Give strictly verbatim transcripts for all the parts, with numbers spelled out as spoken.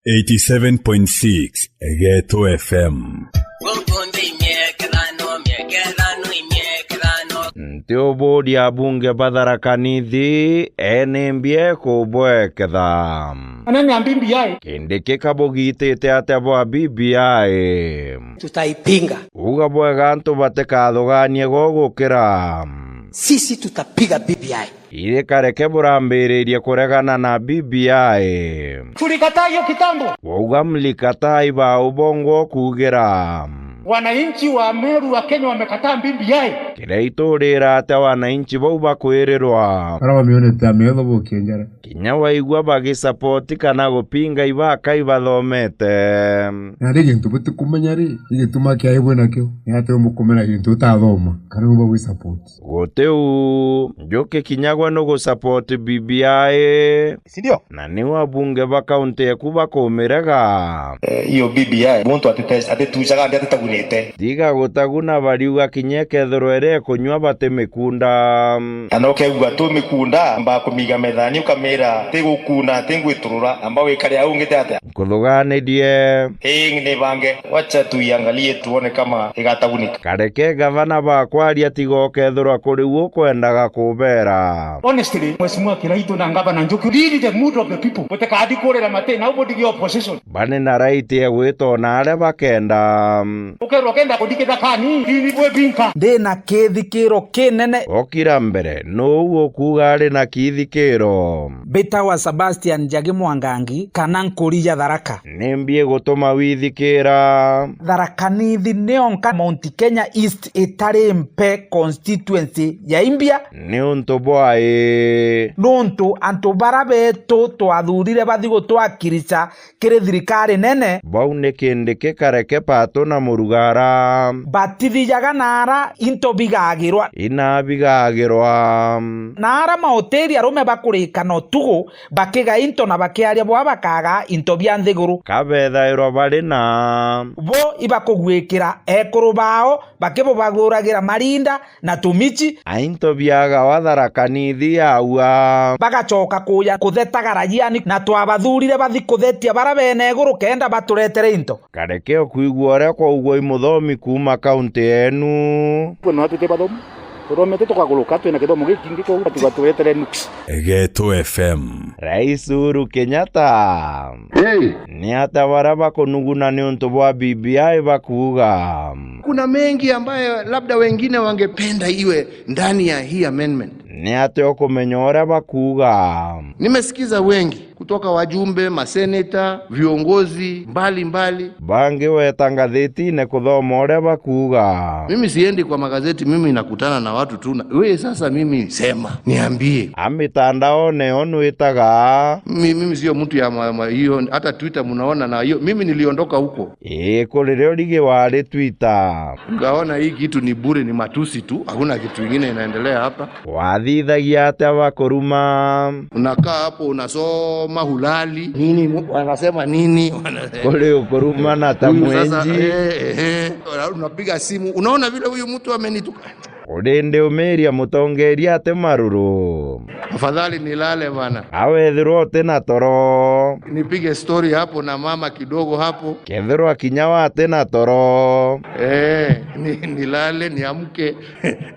Eighty-seven point six Geto F M. Nti uburia abunge ba Tharaka Nithi, ene mbie kubweketha. Maneno ya B B I. Kindiki kabugitite atia bwa B B I? Tutaipinga. Uga bwega antu batikathuganie gugukira. Sisi tutapiga B B I. Iri kareke burambiririe kuregana na B B I. Tulikataa hiyo kitambo. Wauga mlikataa iba ubongo kuugira. Wananchi wa Meru wa Kenya wamekataa B B I. Kiria iturira atia wananchi bau bakwirirwa? Bara bamionete ametho bukienjara. Kinya waigua bagisapoti kana gupinga ibaka ibathomete. Na ri gintu butikumenya ri, igituma kiai bwinakio, ni atia umukumena gintu utathoma, kana uba wisapoti? Guti u, njuki kinya gwe nugu support B B I. Si ndio? Na niu abunge ba kaunti eku bakumirega. Eh, iyo B B I, muntu atite-, atitucaga nthi atitagunite. Tiga gutaguna bariuga kinya ikethirwa iria ikunyua bati mikunda. Kana ukegua tu mikunda, amba kumiga methani ukamira, tigukuna, tingwiturura, amba wikare au ungite atia? Nkuthuganirie. Ii, ni bange. Wacha tuiangalie tuone kama igatagunika. Kareke gavana bakwaria tiga ukethirwa kuri u ukwendaga kubera. Honestly, Mheshimiwa Kiraitu na Gavana Njuki, read the mood of the people. Mutikadi kurira mati, nobody give opposition. Bani na right ya gwita ona aria bakenda. Ukerwa ukenda kuthikira kani, ini bwe binka. Ndi na kithikiro kinene. Okira mbere, nuu ukuuga ari na kithikiro? Mbitawa Sebastian Njagi Mwangangi, kana Nkuri ya Tharaka. Nimbi igutuma withikira? Tharaka Nithi ni yonka Mount Kenya East itari mpe constituency ya Imbia. Niuntu bwai? Nuntu antu bara betu twathurire bathi gutwakirica kiri thirikari nene. Bau ni Kindiki, Kareke, Pato na Murugara. Batithijaga naara into bigagirwa. Ina bigagirwa. Naara mahoteli arume bakurikana utugu, bakiga into na bakiaria bwa bakaga into bia nthiguru. Kabethairwa bari na. Bo ibakugwikira ekuru bao, bakibubaguragira marinda na tumichi. Ainto biagawa Tharaka Nithi yaua. Bagacoka kuja kuthetaga rajiani, na twabathurire bathi kuthetia bara bene iguru kenda baturetere into. Kareke ukwigua uria kwaugwa i muthomi kuuma kaunti yenu. Kwina atu ti bathomu. Tuthomete tukaguruka, twina kithomo gikingi, koguo tugaturetere nuksi. Geto F M. Rais Uhuru Kenyatta. Hey! Ni ata baria bakunuguna niuntu bwa B B I bakuuga? Kuna mengi ambayo labda wengine wangependa iwe ndani ya hii amendment. Ni ata ukumenya uria bakuuga? Nimesikiza wengi kutoka wajumbe, maseneta, viongozi mbalimbali. Bangi weta ngathitine kuthoma uria bakuuga. Mimi siendi kwa magazeti, mimi nakutana na watu tu na, we sasa mimi sema, niambie. A mitandaone yo nwitaga. Mi-, mimi sio mtu ya ma-, ma-, hiyo, hata Twitter mnaona na hiyo, mimi niliondoka huko. Ii, kuri rio rigi wari Twitter. Ngaona hii kitu ni bure, ni matusi tu, hakuna kitu ingine inaendelea hapa. Wathithagia atia bakuruma? Unakaa hapo unasoma, hulali. Nini mu-, wanasema nini? Wana-, kuri ukurumana ta huyu sasa, mwenji. Eh, eh, eh. Unapiga simu, unaona vile huyu mtu amenituka. Urindi umiria mutongeria ati maruru. Afadhali nilale bana. Awethirwa uti na toro. Nipige story hapo na mama kidogo hapo. Kethirwa kinya wati na toro. Eh, ni-, nilale, niamke,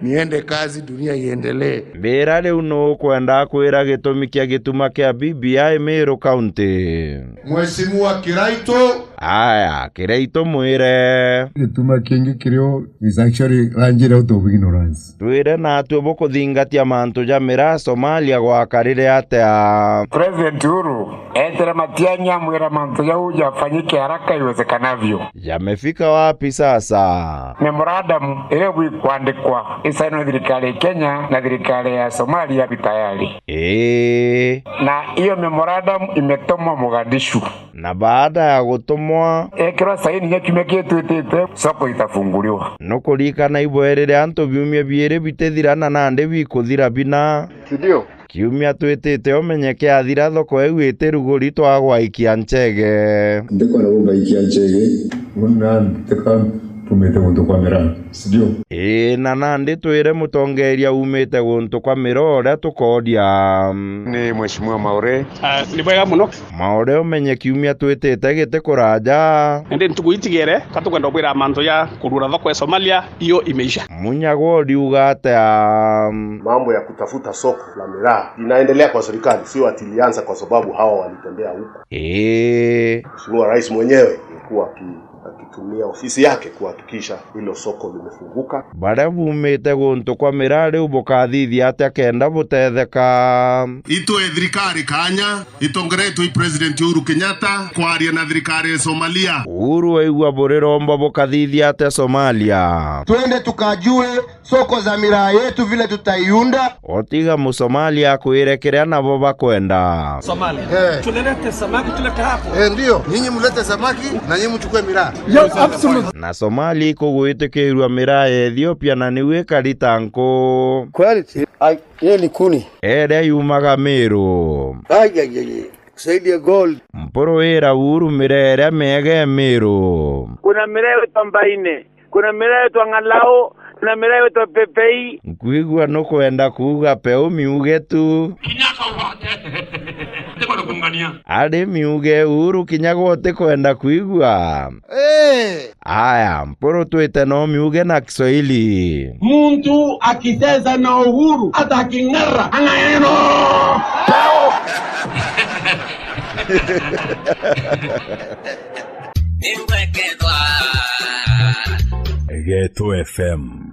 niende kazi, dunia iendelee. Mbira riu nuu ukwenda kwira gitumi kia gituma kia B B I Meru County? Mheshimiwa Kiraitu. Aya, Kiraitu mwire. Gituma kingi kirio is actually ranjire out of ignorance. Twire natwe bukuthingatia mantu ja miraa Somalia gwakarire atia? President Uhuru eetire Matiang'i amwira mantu jau jafanyike haraka iwezekanavyo. Yamefika wapi sasa? Memorandum iria bwikwandikwa isainwe thirikari ya Kenya na thirikari ya Somalia bi tayari. Ii. Na hiyo memorandum imetumwa Mogadishu. Na baada ya gutumwa, ekirwa saini inya kiumia kii twitite, soko itafunguliwa. Nukuririkana ibwerire antu biumia biiri bitithira na nandi bikuthira bina. Si ndio? Kiumia twitite umenye kiathira, thoko iu itiruguri, twagwaikia nchege. Ndikwenda gugaikia nchege. Nandi tika-, Tumite guntu kwa Miraa, si ndio? Ii, na nandi twire mutongeria umite guntu kwa Miraa uria tukooria. Ni Mheshimiwa Maore. Ah, ni bwega muno. Maore, umenye kiumia twitite giti kuraja. Indi ntuku itigere, ka tukwenda ubwira mantu ja kurura thoko ya Somalia, iyo imeisha. Munyagwa uriuga atia? Mambo ya kutafuta soko la miraa inaendelea kwa serikali, sio ati ilianza kwa sababu hawa walitembea huko. Ii. Mheshimiwa Rais mwenyewe alikuwa aki-, akitumia ofisi yake kuhakikisha hilo soko limefunguka. Baria bumite guntu kwa miraa riu bukathithia atia kenda butetheka? Itwe thirikari kanya itongeretwe i President Uhuru Kenyatta kwaria na thirikari ya Somalia. Uhuru, waigua buriromba bukathithia atia Somalia? Twende tukajue soko za miraa yetu vile tutaiunda. Otiga Musomalia akwire kiria nabo bakwenda. Somalia. Eh. Tulete samaki, tulete hapo. Eh, ndio. Nyinyi mlete samaki na nyinyi mchukue miraa. Yo, absolutely. Na Somalia ikugwitikirua miraa ya Ethiopia na niu ikari ta nku. Quality. Ai, hii ni kuni. Iria yumaga Miru. Ai, ai, ai, ai. Kusaidia gold. Mpuru wira Uhuru miraa iria miega e Miru. Kuna miraa itwa Mbaine. Kuna miraa itwa Ng'alau, kuna miraa itwa Pepei. Nkwigua nukwenda kuuga peu miuge tu. Kinya akauga ati, ndikwenda kungania. Ari miuge Uhuru kinya gwe utikwenda kwigua. Eh. Aya, Mpuru twite no miuge na Kiswahili. Mtu akicheza na Uhuru, hata aking'ara, ang'ang'ano. Peu. Geto F M.